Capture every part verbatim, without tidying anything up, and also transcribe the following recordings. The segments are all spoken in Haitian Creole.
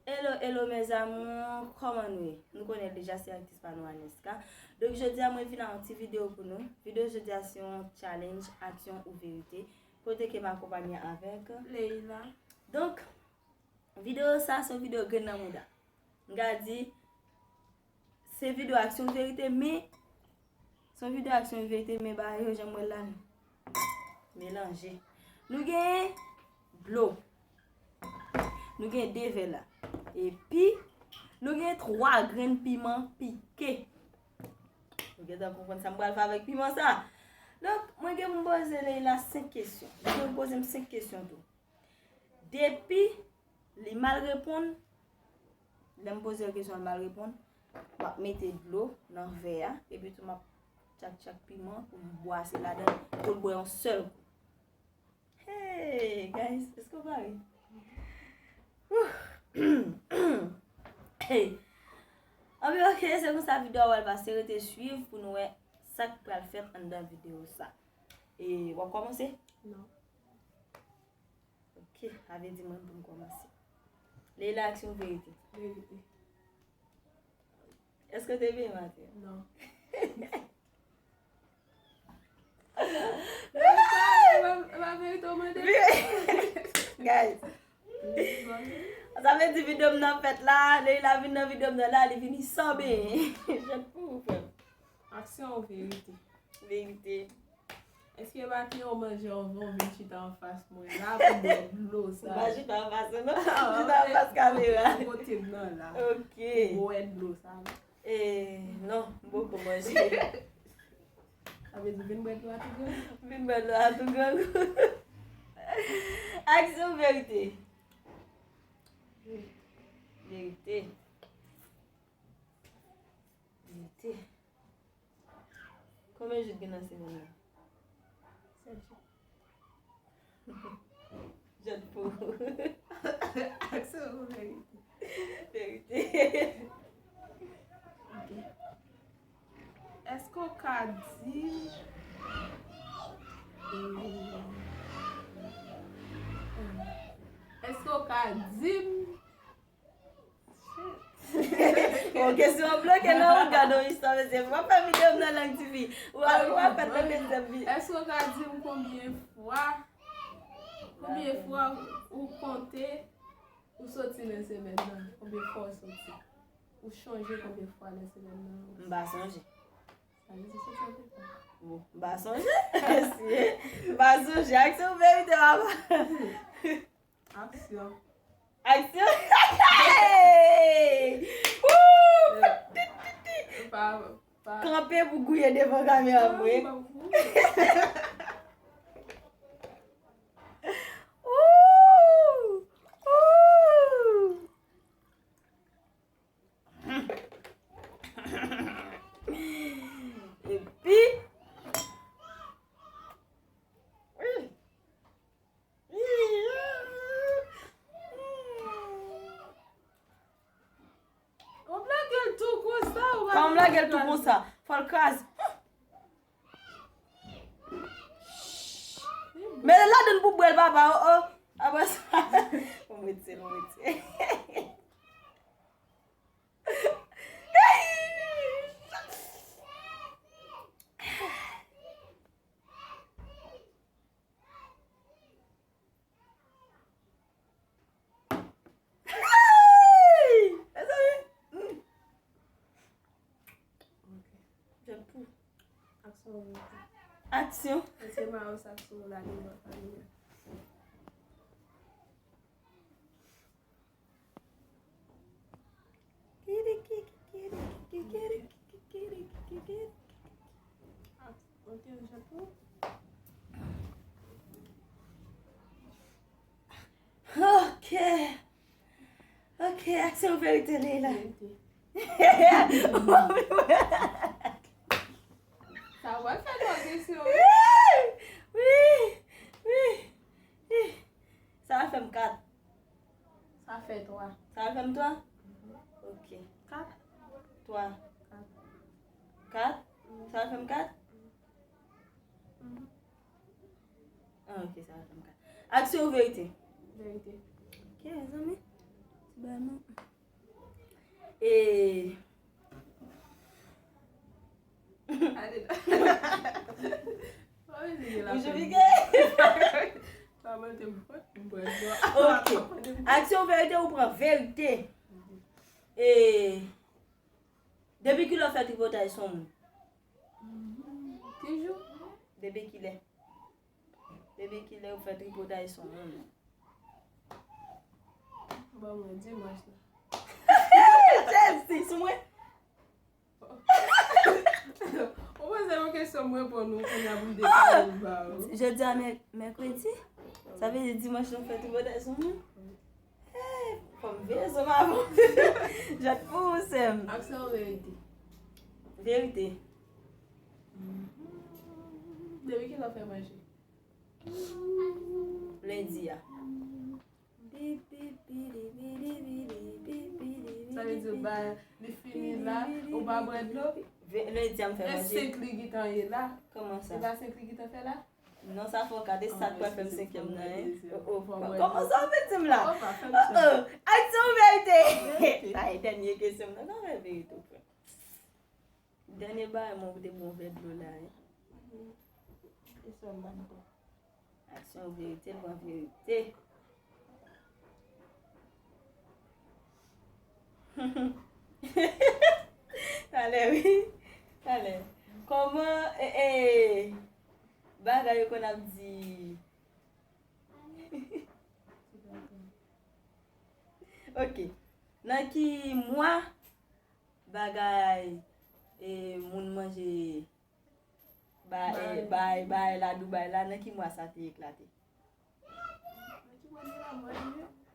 Hello, hello mes amours, kòman nou ye? Nou konnen deja se aktris pa nou Aneska. Donk jodi a mwen vin ak yon ti videyo pou nou. Videyo jodi a se yon challenge, aksyon ou verite. Kote ke m akonpanye avèk Leila. Donk videyo sa se yon videyo grenn nan mouda. M ka di se videyo aksyon verite, men se yon videyo aksyon verite, men bagay yo jan m wè l la melanje. Nou gen dlo. Nou gen de vè la. Epi nou gen twa grenn piman pike. Nou gentan konprann sa m pral fè avèk piman sa. Donk mwen gen pou m poze Leila senk kesyon. Li gen pou poze m senk kesyon tou. Depi li mal reponn, lè m poze l kesyon, li mal reponn, m ap mete dlo nan vè a, epi tou m ap tchak tchak piman pou m bwase ladan l, pou l bwè yon sèl kou. Hey, guys, èske w pare? Wouh. Hey. Anben, ok, se konsa videyo a pral pase. Rete swiv pou nou wè sa k pral fèt anndan videyo sa. E w ap kòmanse? Non. Ok, sa vle di mwen pou m kòmanse. Leila, aksyon, verite? Verite. Èske w te benyen maten an? Non. Guys, sa vle di videyo m nan fèt la, Leila vin nan videyo m nan la, li vini san benyen. Jèt pou ou, frè m. Aksyon ou verite? Verite. Èske pa te yon manje anvan w vin chita anfas mwen la pou bwè dlo sa? M pa chita anfas ou non, m chita anfas kamera. Kote m nan la. Ok. Pou bwè dlo sa. E non, m poko manje. Sa vle di vin bwè dlo a tou grangou. Vin bwè dlo a tou grangou. Aksyon, verite? Verite. Verite. Konbyen jou k gen nan semèn nan? Sèt jou. Jèt pou ou. Aksyon ou verite? Verite. Ok. Èske w ka di m, èske w ka di m Bon, kesyon an bloke nan ou gade yon istwa, mesye. Fò w fè videyo m nan lang tifi. Ou a, ou a fè nan dezyèm vi. Èske w ka di m konbyen fwa, konbyen fwa ou konte ou soti nan semèn nan? Konbyen fwa ou soti? Ou chonje konbyen fwa nan semèn nan? M pa sonje. Sa vle di soti anpil fwa. Bon, m pa sonje. Mesye, m pa sonje. Aksyon ou verite, papa? Aksyon. Aksyon. Woo! Kanpe pou gouye devan kamera m wi. Woo! Woo! Epi Ou lage l tou konsa, ou pa Kan m lage l tou konsa, fò l kraze. Men l ladann pou bwè l, papa, oh, oh. Apre sa, ou mete l, ou mete. Hey! Mezanmi! Hmm. Ok. Jèt pou. Aksyon. Aksyon. Mesye Mayo sa sou la li nan fanmi an. Ok, ok, aksyon verite Leila. Sa w ap fè lòt kesyon. Wi, wi, wi. Sa fè m kat. Sa fè twa. Sa fè m twa? Ok. Kat. Twa. Kat. Kat? Sa fè m kat? Mhm. Ah, ok, sa fè m kat. Aksyon ou verite? Verite. Ok, mezanmi. Ti E. Bouch ou pike. Ok. Aksyon ou verite, ou pran verite. E. Depi kilè w fè tripotay sou moun? Ki jou? Depi kilè? Depi kilè ou fè tripotay sou moun? Ban mwen dimanch la. Jezi, sou mwen? Ou poze yon kesyon, m reponn ou, kounye a pou m dekale l ba ou. Jodi a mè-, mèkredi? Sa vle di dimanch nou fè tripotay sou moun? Eh, fò m veye zo m avan. Jèt pou ou, sè m. Aksyon ou verite? Verite. Depi kilè w fè manje? Lendi a. Sa vle di, ba, li fini la, ou pa bwè dlo? Ve-, lendi a m fè manje. E senk li gentan ye la? Kòman sa? E pa senk li gentan fè la? Non, sa fè w gade sa k pral fè m senkyèm nan, hein? Oh, oh. Kòman sa w vle di m la? Oh, oh. Aksyon ou verite? Verite. Sa e dènye kesyon m nan. Sa fè verite ou pran. Dènye bagay mwen te pran yon vè dlo la, hein? Kesyon m pa t bon. Aksyon ou verite, l pran verite. Talè, wi. Talè. Kòman, e, e, bagay yo konn ap di? Ok. Nan ki mwa bagay, e, moun manje ba-, e, bay, bay la Dubai la, nan ki mwa sa te eklate?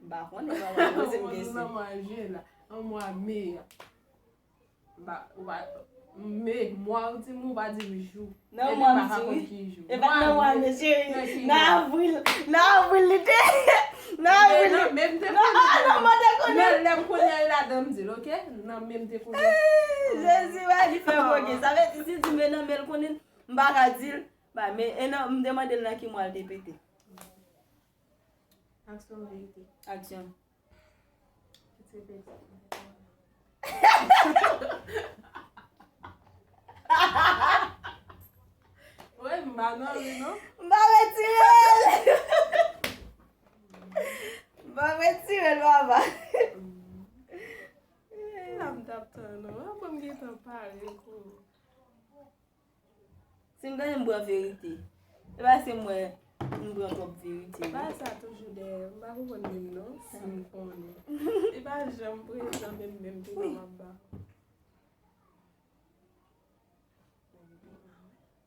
M pa konnen, papa poze m kesyon. Nan mwa jen la, nan mwa me a. Ba, ou pa, me, mwa ou di m, ou pa di m jou. Nan mwa m di wi. E pa nan mwa me, cheri. Nan avril, nan avril li te. Nan avril li. Men m te konnen. Non, non, mwen te konnen. Men lè m konnen li ladan m di l, ok? Nan men m te konnen. Jezi, wè, li fè koke. Sa vle di, si di men nan men l konnen, m pa ka di l. Ba, men, e nan, m te mande l nan ki mwa l te pete. Aksyon, verite. Aksyon. Wi, m pa nan ri, non. M pa retire l. M pa retire l, papa. La m t ap tann ou. Apre m gentan pale kou. Si m gade m pran verite. E pa se mwen m pran twòp verite. Bagay sa toujou dèyè m. M pa konprann menm non, si m konnen. Li pa janm prezan menm, menm piman m ap ba.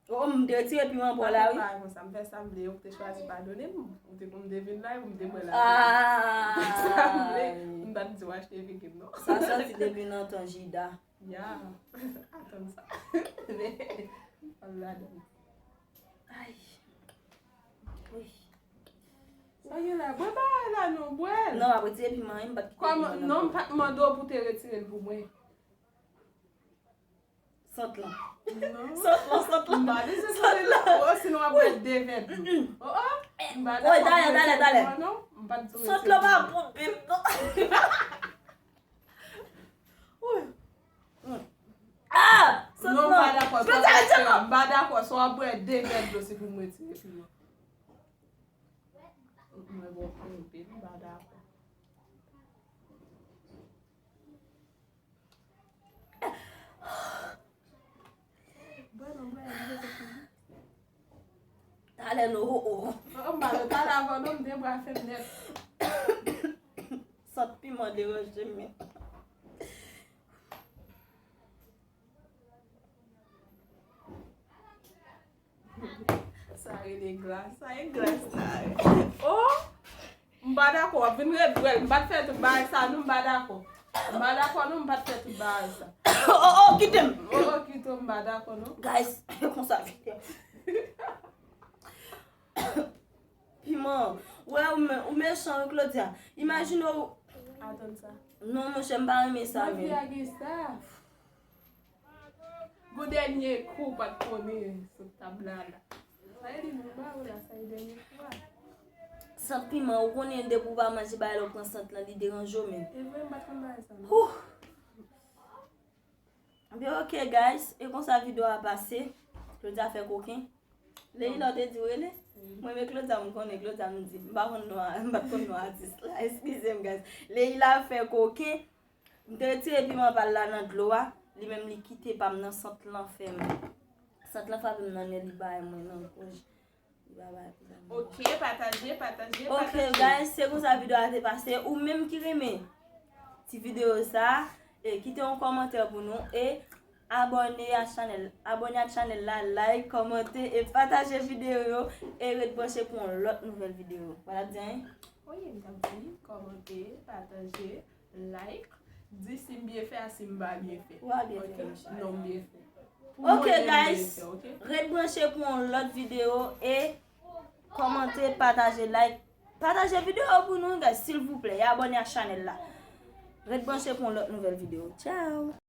Oh, m te retire piman pa w la, wi. Pa konn sa, m fè sa m vle, ou te chwazi padone m. Ou te konn m te vin la, ou m te pran la. Ah. Sa m vle, m pa t di w achte vegem non. Sa soti depi nan tan Jida. Ya. Atann sa. Al ladan. Ay. Wi. Sa gen la? Bwè bagay la non, bwè l. Non, w ap retire piman, wi, m pa t kite piman nan. Kòman? Non, m pa t mande w pou te retire l pou mwen. Sant lan. Non. Sant lan, sant lan. M pa bezwen sant lan. Oh, sinon w ap bwè de vè dlo. Oh, oh. M pa dakò pou retire piman non. M pa t di w retire piman. Sant lan pa bon menm non. Wi. Ah! Sot non, m pa dakò, swa w ap bwè, m pa dakò, swa w ap bwè de vè dlo, se pou m retire piman. Mwen bon pou m pa dakò. Bwè non, bwè, m vle te fini. Talè non, ho, ho. Oh, m pa nan talè avan non, m te bwè fèm nèt. Sant piman deranje m. Sa rele glas. Sa e glas la. Oh! M pa dakò, w ap vin ret bwè l. M pa t fè tout bagay sa non, m pa dakò. M pa dakò non, m pa t fè tout bagay sa. Oh, oh, kite m. Oh, oh, kite w, m pa dakò non. Guys, konsa vite. Piman. Wè, ou me-, ou mechan, wi, Claudia. Imajine w. Atann sa. Non, monchè, m pa renmen sa menm. Mwen vi a gen sa. Gon dènye kou w pa t konnen sou tab la la. Sa e li nou ba ou la, sa e dènye kou a. Sant piman, ou konnen depi w pa manje bagay la, ou pran sant lan, li deranje w menm. E vre, m pa t konn bagay sa non. Huh. Ebyen, ok, guys, e konsa videyo a pase. Claudia fè koken. Leila, ou te di w rele? Mwen, men Claudia, m konnen Claudia, m di. M pa konn non, m pa t konn non atis la. Eskize m, guys. Leila fè koken. M te retire piman pa l la nan dlo a. Li menm, li kite pa m nan, sant lan fè m. Sant lan frape m nan nen, li bay mwen nan gòj. Li pa bay pou m. Ok, pataje, pataje, Ok, pataje. Guys, se konsa videyo a te pase. Ou menm ki renmen ti videyo sa, e kite yon kòmantè pou nou e abòne a chanèl, abòne a chanèl la, like, kòmante e pataje videyo yo e ret branche pou yon lòt nouvèl videyo. Wala byen. Oye, m t ap di, kòmante, pataje, like, di si m byen fè a si m pa byen fè. Ou pa byen fè, Ok? Michel. Non, m byen fè. Ok, guys. Ret branche pou yon lòt videyo e kòmante, pataje, like. Pataje videyo pou nou, guys, silvouplè. E abòne a chanèl la. Ret branche pou yon lòt nouvèl videyo. Ciao.